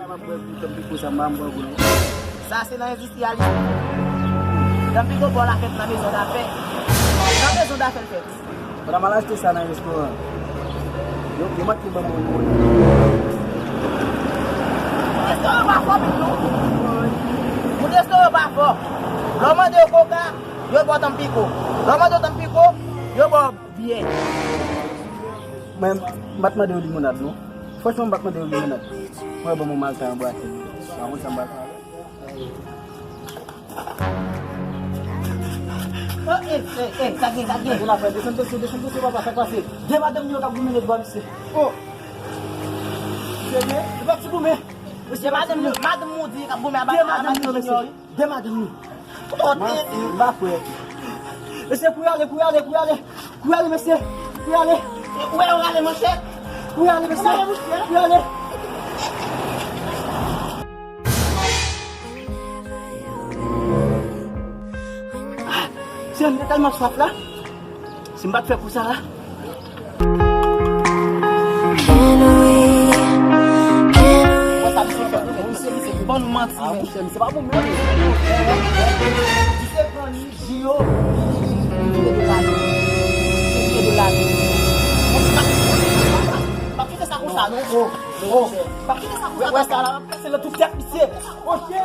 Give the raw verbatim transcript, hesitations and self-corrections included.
M ap bwè pou Tanpiko sa, m pa m bwè pou nou. Sa se nan endistri a li. Tanpiko ba w lakèt nan mezon dafè. Nan mezon dafè l fèt. Ou ta mal achte sa nan restoran. Yo, yo manke ban mwen moun. Restoran pa fò menm non. Moun restoran pa fò. Lè w mande yo koka, yo ba w Tanpiko. Lè w mande yo Tanpiko, yo ba w byè. Mwen, m pa t mande yo limonad non. Franchman, m pa t mande yo limonad. Mwen ban mwen malta anbrase. Sa konn sa m pral fè avè l. Oh, eh, eh, eh, sa gen, sa gen. Gen afè, desann dosye, desann dosye, papa, sa k pase? De madanm li yo k ap goumen lòt bò, mesye. Oh! Serye? Li pa ti goumen. Mesye, madanm li, madanm Moudi k ap goumen a ba, a ba Junior. De madanm li. M pa kwè. Mesye, kouri ale, kouri ale, kouri ale. Kouri ale, mesye. Kouri ale. Ou wè yo rale manchèt? Kouri ale, mesye. Kouri ale. Ah, mesye, m te tèlman swaf la. Si m pa t fè kou sa la. Wè sa misye fè tou, men misye, misye ban nou manti, men. Misye, misye pa bon menm. Misye pran ni ji yo, li, li, li, li vide de lavi. Li vide de lavi. Pa kite sa konsa, non. Oh, oh. Pa kite sa konsa. Wè sa la, m ap pase nan tout tèt misye. Oke.